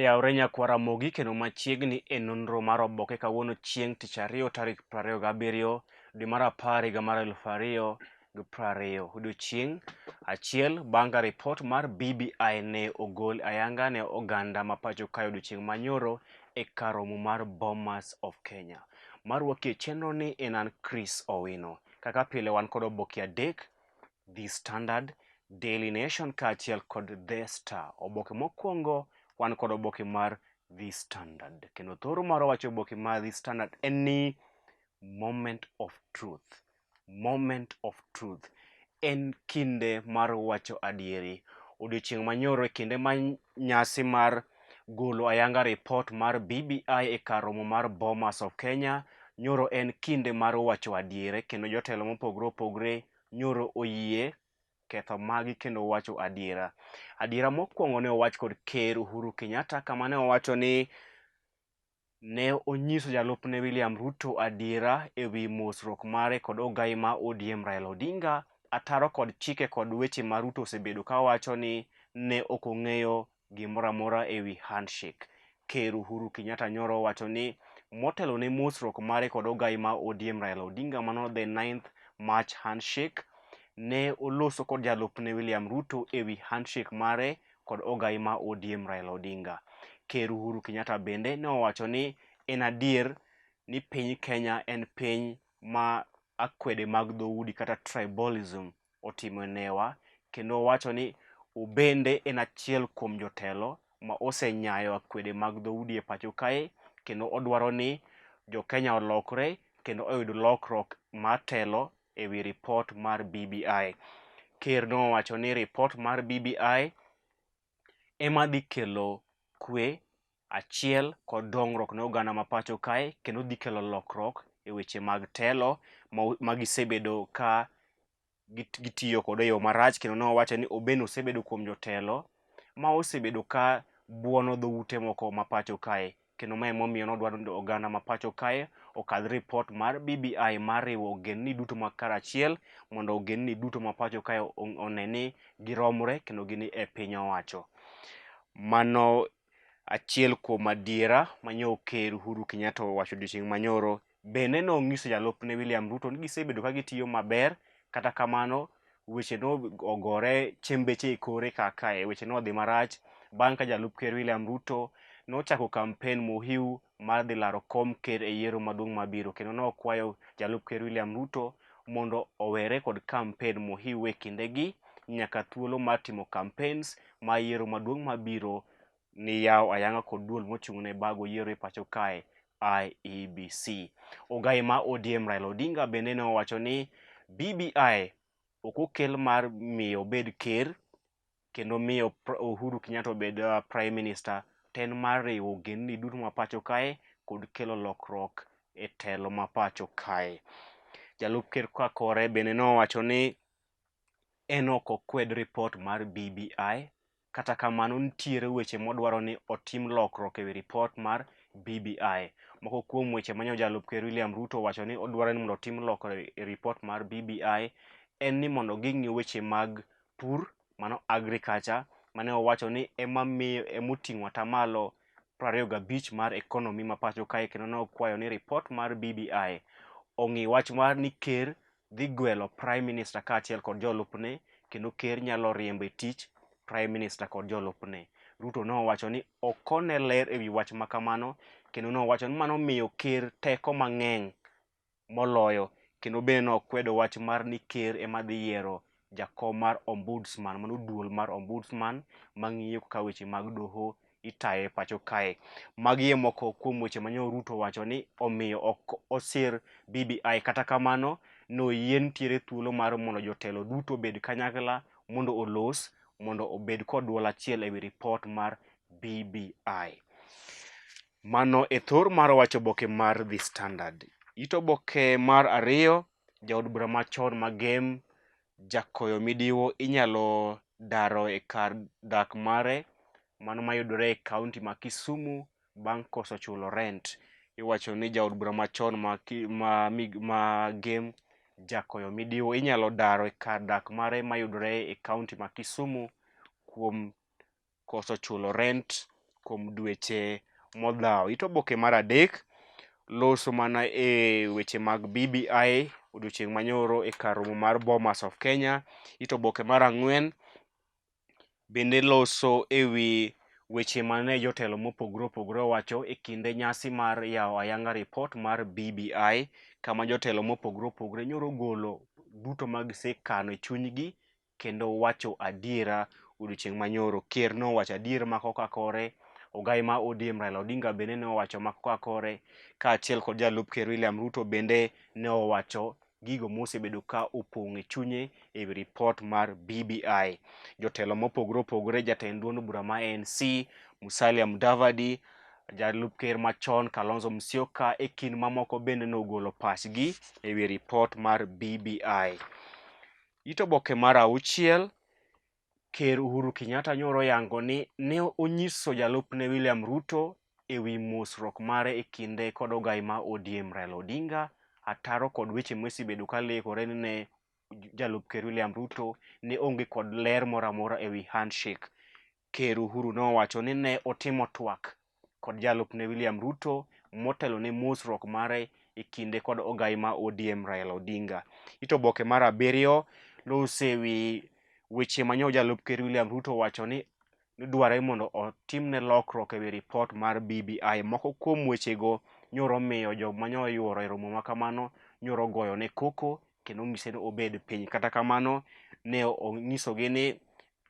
Oyawre nyakwar Ramogi kendo machiegni e nonro mar oboke kawuono chieng' tich ariyo tarik 27 dwe mar apar higa mar 2020. Odiochieng' achiel bang' ka ripot mar BBI ne ogol ayanga ne oganda ma pacho kae odiochieng' manyoro e kar romo mar Bomas of Kenya. Marwaki e chenro ni en an Chris Owino. Kaka pile wan kod oboke adek The Standard, Daily Nation kaachiel kod The Star. Oboke mokwongo wan kod oboke mar The Standard. Kendo thoro mar wacho oboke mar The Standard en ni moment of truth. Moment of truth. En kinde mar wacho adieri. Odiochieng' manyoro e kinde ma nyasi mar golo ayanga ripot mar BBI e kar romo mar Bomas of Kenya, nyoro en kinde mar wacho adiere kendo jotelo mopogore opogore nyoro oyie ketho magi kendo wacho adiera. Adiera mokwongo ne owach kod Ker Uhuru Kenyatta kama ne owacho ni ne onyiso jalupne William Ruto adiera e wi mosruok mare kod ogai ma ODM Raila Odinga ataro kod chike kod weche ma Ruto osebedo ka wacho ni ne ok ong'eyo gimoro amora e wi handshake. Ker Uhuru Kenyatta nyoro owacho ni motelo ne mosruok mare kod ogai ma ODM Raila Odinga mano the 9th March handshake, ne oloso kod jalupne William Ruto e wi handshake mare kod ogai ma ODM Raila Odinga. Ker Uhuru Kenyatta bende ne owacho ni en adier ni piny Kenya en piny ma akwede mag dhoudi kata tribalism otimo e newa kendo owacho ni obende en achiel kuom jotelo ma osenyayo akwede mag dhoudi e pacho kae kendo odwaro ni jo Kenya olokre kendo oyud lokruok mar telo e wi ripot mar BBI. Ker nowacho ni ripot mar BBI ema dhi kelo kwe, achiel kod dongruok ne oganda ma pacho kae kendo dhi kelo lokruok e weche mag telo ma gisebedo ka gitiyo kode e yo marach kendo nowacho ni Oben osebedo kuom jotelo ma osebedo ka buono dhoute moko ma pacho kae kendo mae emomiyo nodwaro ni oganda ma pacho kae okadh ripot mar BBI mar riwo ogendni duto ma karachiel mondo ogendni duto ma pacho kae one ni giromre kendo gin e piny owacho. Mano achiel kuom adiera manyo Ker Uhuru Kenyatta owacho odiochieng' manyoro. Bende nonyiso jalupne William Ruto ni gisebedo ka gitiyo maber, kata kamano weche nogore chembeche e kore kaka e weche nodhi marach bang' ka jalup ker William Ruto nochako kampen mohiu mar dhi laro kom ker e yiero maduong' mabiro kendo nokwayo jalup ker William Ruto mondo owere kod kampen mohiu e kindegi nyaka thuolo mar timo campaigns ma yiero maduong' mabiro ni yaw ayanga kod duol mochung' ne bago yiero e pacho kae IEBC. Ogai ma ODM Raila Odinga bende ne owacho ni BBI ok okel mar miyo obed ker kendo miyo Uhuru Kenyatta obed Prime Minister to en mar riwo ogendni duto ma pacho kae kod kelo lokruok e telo ma pacho kae. Jalup ker ka kore bende nowacho ni en ok okwed ripot mar BBI, kata kamano nitiere weche modwaro ni otim lokruok e wi ripot mar BBI. Moko kuom weche manyo jalup ker William Ruto owacho ni odwaro ni mondo otim lokruok e ripot mar BBI en ni mondo ging'i weche mag pur mano agriculture mane owacho ni ema miyo emoting'o atamalo 25 mar economy ma pacho kae kendo nokwayo ni ripot mar BBI ong'i wach mar ni ker dhi gwelo prime minister kaachiel kod jolupne kendo ker nyalo riembo e tich prime minister kod jolupne. Ruto nowacho ni ok one ler ewi wach ma kamano kendo nowacho ni mano miyo ker teko mang'eny moloyo kendo bende nokwedo wach mar ni ker ema dhi yiero jakom mar ombudsman mano duol mar ombudsman mang'iyo kaka weche mag doho itayo e pacho kae. Magi e moko kuom weche ma nyo Ruto owacho ni omiyo ok osir BBI. Kata kamano, noyie nitiere thuolo mar mondo jotelo duto obed kanyakla mondo olos mondo obed kod duol achiel ewi ripot mar BBI. Mano e thor mar wacho oboke mar The Standard. It oboke mar ariyo, jaod bura machon ma Gem Jakoyo Midiwo inyalo daro e kar dak mare mano mayudore e kaunti ma Kisumu bang' koso chulo rent. Iwacho ni jaod bura machon ma Gem Jakoyo Midiwo inyalo daro e kar dak mare mayudore e kaunti ma Kisumu kuom koso chulo rent kuom dweche modhaw. It oboke mar adek loso mana e weche mag BBI odiochieng' manyoro e kar romo mar Bomas of Kenya. It oboke mar ang'wen bende loso e wi weche mane jotelo mopogore opogore owacho e kinde nyasi mar yawo ayanga ripot mar BBI kama jotelo mopogore opogore nyoro golo duto ma gisekano e chunygi kendo wacho adiera odiochieng' manyoro. Ker nowacho adiera ma koka kore, ogai ma ODM Raila Odinga bende ne owacho ma koka kore, kaachiel kod jalup ker William Ruto bende ne owacho gigo mosebedo ka opong' e chunye e wi ripot mar BBI. Jotelo mopogore opogore, jatend duond bura ma ANC Musalia Mudavadi, jalup ker machon Kalonzo Musyoka e kind mamoko bende nogolo pachgi e wi ripot mar BBI. It oboke mar auchiel, Ker Uhuru Kenyatta nyoro yango ni ne onyiso jalupne William Ruto e wi mosruok mare e kinde kod ogai ma ODM Raila Odinga, ataro kod weche mosebedo ka lekore ni ne jalup ker William Ruto ne onge kod ler moro amora e wi handshake. Ker Uhuru nowacho ni ne otimo twak kod jalupne William Ruto motelo ne mosruok mare e kinde kod ogai ma ODM Raila Odinga. It oboke mar abiriyo lose wi weche ma nyo jalup ker William Ruto owacho ni dwarore mondo otimne lokruok e wi ripot mar BBI. Moko kuom wechego nyoro miyo joma nyo yuoro e romo ma kamano nyoro goyo ne koko kendo nyise ni obed piny. Kata kamano ne onyisogi ni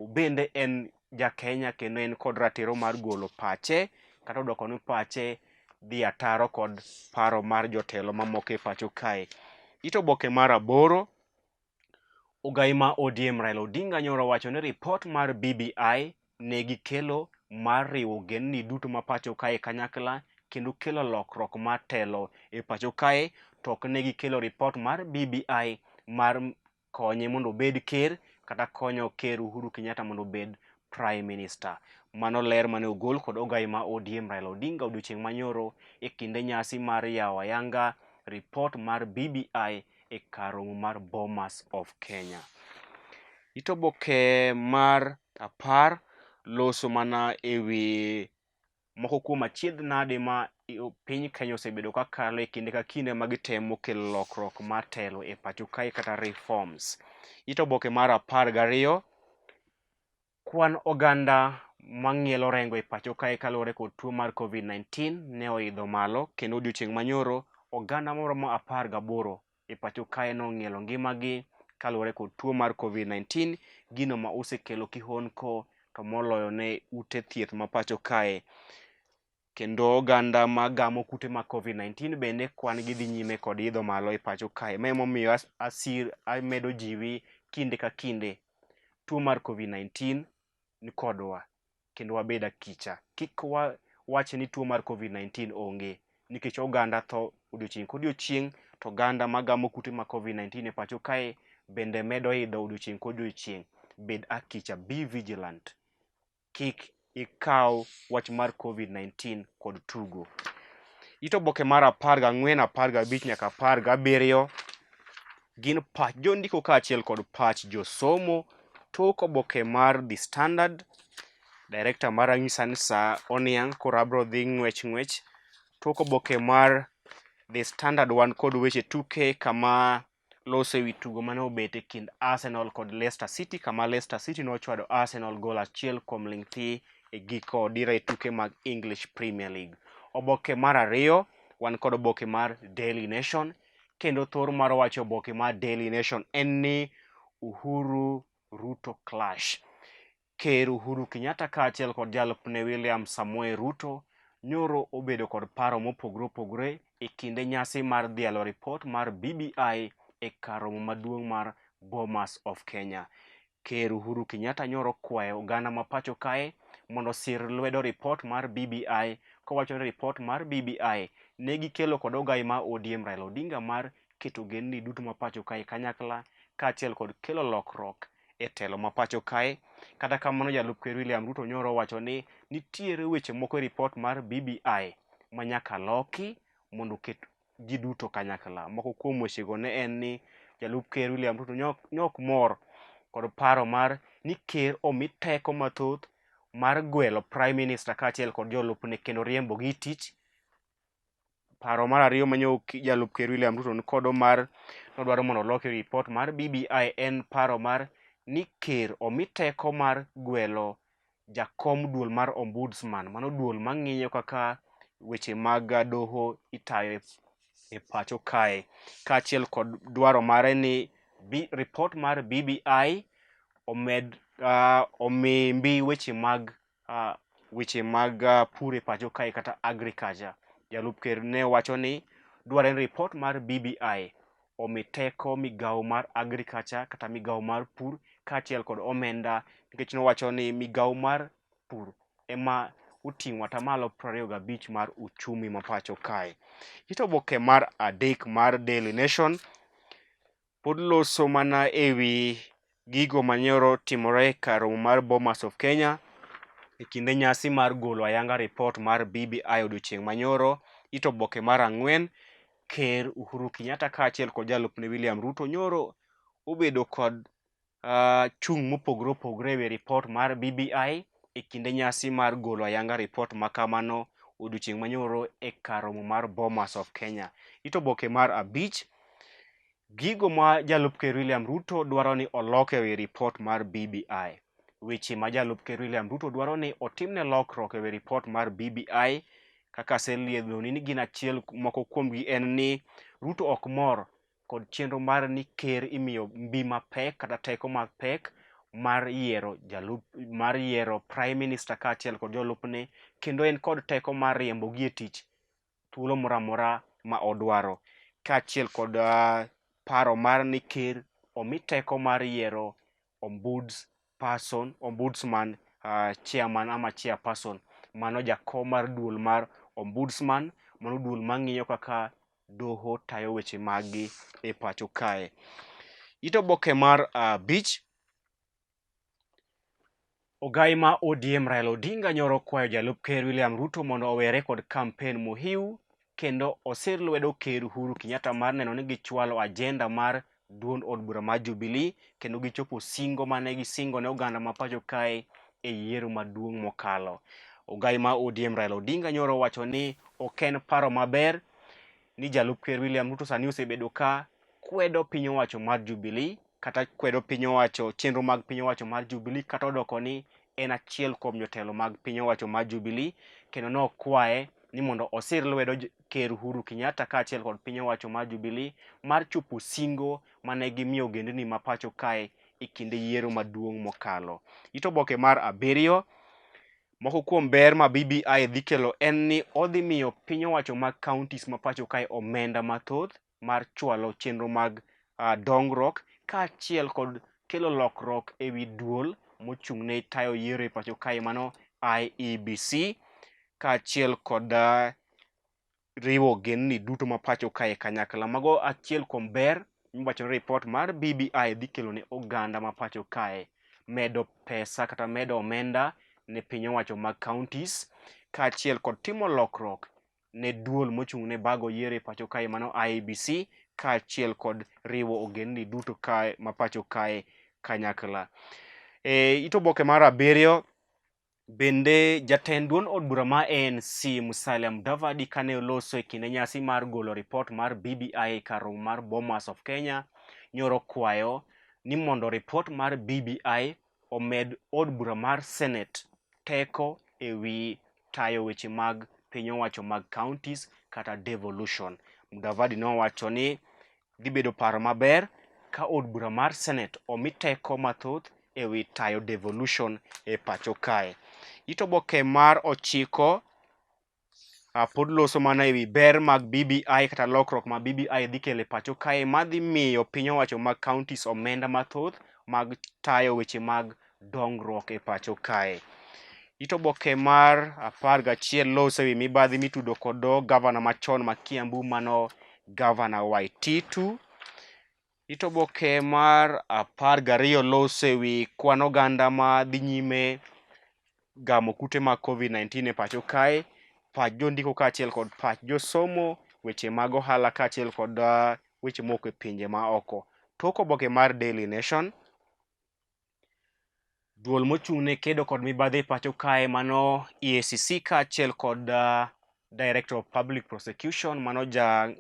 bende en ja Kenya kendo en kod ratiro mar golo pache kata odwoko ni pache dhi ataro kod paro mar jotelo mamoko e pacho kae. It oboke mar aboro, ogai ma ODM Raila Odinga nyoro wacho ni ripot mar BBI ne gikelo mar riwo ogendni duto ma pacho kae kanyakla kendo kelo lokruok mar telo e pacho kae, to ok ne gikelo ripot mar BBI mar konye mondo obed ker kata konyo ker Uhuru Kenyatta mondo obed prime minister. Mano ler mane ogol kod ogai ma ODM Raila Odinga odiochieng' manyoro e kinde nyasi mar yawo ayanga ripot mar BBI e kar romo mar Bomas of Kenya. It oboke mar 10 loso mana e wi moko kuom achiedh nade ma piny Kenya osebedo ka kalo e kinde ka kinde ma gitemo kelo lokruok mar telo e pacho kae kata reforms. It oboke mar 12, kwan oganda mang'ielo rengo e pacho kae kaluwore kod tuo mar COVID-19 ne oidho malo kendo odiochieng' manyoro oganda moromo 18 e pacho kae nong'ielo ngimagi kaluwore kod tuo mar COVID-19, gino ma osekelo kihondko to moloyo ne ute thieth ma pacho kae. Kendo oganda magamo kute mag COVID-19 bende kwan gi dhi nyime kod idho malo e pacho kae. Ma emomiyo asir amedo jiwi kinde ka kinde, tuo mar COVID-19 ni kodwa kendo wabed akicha. Kik wawach ni tuo mar COVID-19 onge, nikech oganda tho odiochieng' kodiochieng', to oganda magamo kute mag COVID-19 e pacho kae bende medo idho odiochieng' kodiochieng'. Bed akicha, be vigilant. Kik ikaw wach mar COVID-19 kod tugo. It oboke mar 14, 15 nyaka 17 gin pach jondiko kaachiel kod pach josomo. Tok oboke mar The Standard, director mara nyisa ni sa oniang' koro abro dhi ng'wech ng'wech. Tok oboke mar The Standard wan kod weche tuke kama loso ewi tugo mane obet e kind Arsenal kod Leicester City, kama Leicester City nochwado Arsenal gol 1 kuom ling' thi e giko dira e tuke mag English Premier League. Oboke mar 2 wan kod oboke mar Daily Nation, kendo thor mar wacho oboke mar Daily Nation en ni Uhuru Ruto clash. Ker Uhuru Kenyatta kaachiel kod jalupne William Samoei Ruto nyoro obedo kod paro mopogore opogore e kinde nyasi mar dhialo ripot mar BBI e kar romo maduong' mar Bomas of Kenya. Ker Uhuru Kenyatta nyoro kwayo oganda ma pacho kae mondo osir lwedo ripot mar BBI kowacho ni ripot mar BBI ne gikelo kod ogai ma ODM Raila Odinga mar keto ogendni duto ma pacho kae kanyakla kaachiel kod kelo lokruok e telo ma pacho kae. Kata kamano jalup ker William Ruto nyoro owacho ni nitiere weche moko e ripot mar BBI ma nyaka loki mondo oket ji duto kanyakla. Moko kuom wechego ne en ni jalup ker William Ruto ne ok mor kod paro mar ni ker omi teko mathoth mar gwelo Prime Minister kaachiel kod jolupne kendo riembogi e tich. Paro mar ariyo ma nyo jalup ker William Ruto nikodo mar nodwaro mondo oloki ripot mar BBI en paro mar ni ker omi teko mar gwelo jakom duol mar ombudsman, mano duol mang'iyo kaka weche mag doho itayo e pacho kae, kaachiel kod dwaro mare ni ripot mar BBI omed omi mbi weche mag pur e pacho kae kata agriculture. Jalup ker ne wacho ni dwarore ni ripot mar BBI omi teko migawo mar agriculture kata migawo mar pur kaachiel kod omenda nikech nowacho ni migawo mar pur ema oting'o atamalo 25 mar uchumi ma pacho kae. It oboke mar adek mar Daily Nation pod loso mana ewi gigo manyoro timore e kar romo mar Bomas of Kenya e kinde nyasi mar golo ayanga ripot mar BBI odiochieng' manyoro. It oboke mar ang'wen, Ker Uhuru Kenyatta kaachiel kod jalupne William Ruto nyoro obedo kod chung' mopogore opogore ewi ripot mar BBI e kinde nyasi mar golo ayanga ripot ma kamano odiochieng' manyoro e kar romo mar Bomas of Kenya. It oboke mar abich, gigo ma jalup ker William Ruto dwaro ni olok ewi ripot mar BBI. Weche ma jalup ker William Ruto dwaro ni otimne lokruok ewi ripot mar BBI kaka aseliedhoni ni gin achiel moko kuomgi en ni Ruto ok mor kod chenro mar ni ker imiyo mbi mapek kata teko mapek mar yiero jalup mar yiero prime minister kaachiel kod jolupne kendo en kod teko mar riembogi e tich thuolo moro amora ma odwaro kaachiel kod paro mar ni ker omi teko mar yiero ombuds person, ombudsman chairman ama chairperson mano jakom mar duol mar ombudsman mano duol mang'iyo kaka doho tayo weche maggi e pacho kae. It oboke mar abich, ogai ma ODM Raila Odinga nyoro okwayo jalup ker William Ruto mondo owere kod kampen mohiu kendo osir lwedo ker Uhuru Kenyatta mar neno ni gichwalo ajenda mar duond od bura mar Jubilee kendo gichopo singo mane gisingo ne oganda ma pacho kae e yiero maduong' mokalo. Ogai ma ODM Raila Odinga nyoro owacho ni ok en paro maber ni jalup ker William Ruto sani osebedo ka kwedo piny owacho mar Jubilee kata kwedo piny owacho chenro mag piny owacho mar Jubilee kata odoko ni en achiel kuom jotelo mag piny owacho mar Jubilee kendo nokwaye ni mondo osir lwedo Ker Uhuru Kenyatta kaachiel kod piny owacho mar Jubilee mar chopo singo mane gimiyo ogendni ma pacho kae e kinde yiero maduong' mokalo. It oboke mar abiriyo, moko kuom ber ma BBI dhi kelo en ni odhi miyo piny owacho mag counties ma pacho kae omenda mathoth mar chwalo chenro mag dongruok kaachiel kod kelo lokruok e wi duol mochung' ne tayo yiero e pacho kae mano IEBC kaachiel kod riwo ogendni duto ma pacho kae kanyakla. Mago achiel kuom ber miwacho ni ripot mar BBI dhi kelo ne oganda ma pacho kae medo pesa kata medo omenda ne piny owacho mag counties kaachiel kod timo lokruok ne duol mochung' ne bago yiero e pacho kae mano IEBC kaachiel kod riwo ogendni duto kae ma pacho kae kanyakla. E, it oboke mar abiriyo bende jatend duond od bura ma ANC Musalia Mudavadi kane oloso e kinde nyasi mar golo ripot mar BBI e kar romo mar Bomas of Kenya nyoro kwayo ni mondo ripot mar BBI omed od bura mar Senate teko e wi tayo weche mag piny owacho mag counties kata devolution. Mudavadi nowacho ni dhi bedo paro maber ka od bura mar Senate omi teko mathoth e wi tayo devolution e pacho kae. It oboke mar ochiko pod loso mana ewi ber mag BBI kata lokruok ma BBI dhi kelo e pacho kae madhi miyo piny owacho mag counties omenda mathoth mag tayo weche mag dongruok e pacho kae. It oboke mar 11 loso ewi mibadhi mitudo kod gavana machon ma Kiambu mano gavana Waititu. It oboke mar 12 loso ewi kwan oganda ma dhi nyime gamo kute mag COVID-19 e pacho kae, pach jondiko kaachiel kod pach josomo, weche mag ohala kaachiel kod weche moko e pinje ma oko. Tok oboke mar Daily Nation, Duol mochung' ne kedo kod mibadhi e pacho kae mano EACC kaachiel kod Director of Public Prosecution mano ja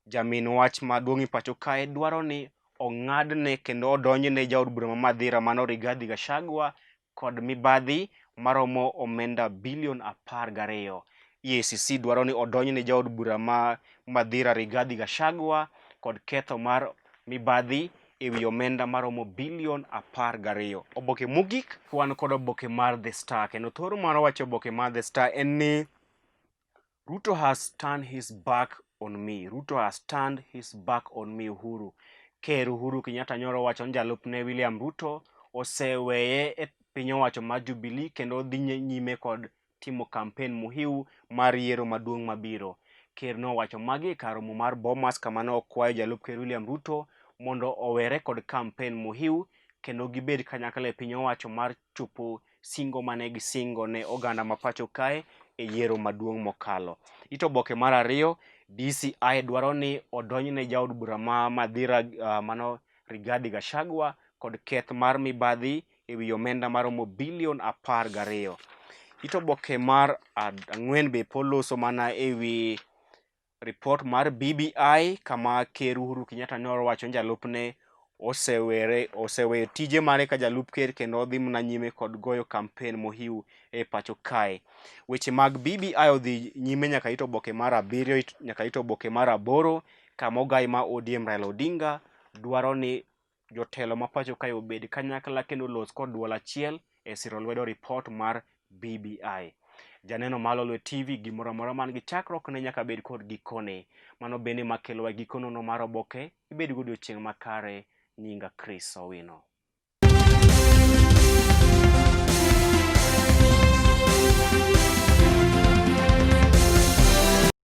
jamin wach maduong' e pacho kae dwaro ni ong'adne kendo odonjne jaod bura ma Madhira mano Rigathi Gachagua kod mibadhi maromo omenda bilion 12. EACC dwaro ni odonjne jaod bura ma Madhira Rigathi Gachagua kod ketho mar mibadhi e wi omenda maromo bilion 12. Oboke mogik wan kod oboke mar The Star kendo thoro mar wacho oboke mar The Star en ni Ruto has turned his back on me. Ruto has turned his back on me Uhuru. Ker Uhuru Kenyatta nyoro wacho ni jalupne William Ruto oseweye e piny owacho mar Jubilee kendo dhi nyime kod timo kampen muhiu mar yiero maduong' mabiro. Ker nowacho magi e kar romo mar Bomas kama ne okwayo jalup ker William Ruto mondo owere kod kampen muhiu kendo gibed kanyakla e piny owacho mar chopo singo mane gisingo ne oganda ma pacho kae e yiero maduong' mokalo. It oboke mar ariyo, DCI dwaro ni odonjne jaod bura ma Madhira mano Rigathi Gachagua kod keth mar mibadhi e wi omenda maromo bilion 12. It oboke mar ang'wen be poloso mana e wi ripot mar BBI kama Ker Uhuru Kenyatta ne owacho ni jalupne osewere oseweyo tije mare ka jalup ker kendo odhi mana nyime kod goyo kampen mohiu e pacho kae. Weche mag BBI odhi nyime nyaka it oboke mar abiriyo nyaka it oboke mar aboro kama ogai ma ODM Raila Odinga dwaro ni jotelo ma pacho kae obed kanyakla kendo los kod duol achiel e siro lwedo ripot mar BBI. Janeno mar Lolwe TV gimoro amora man gi chakruok ne nyaka bed kod gikone. Mano bende makelowa giko nono mar oboke, ibed godiochieng' makare. Nyinga Chris Owino.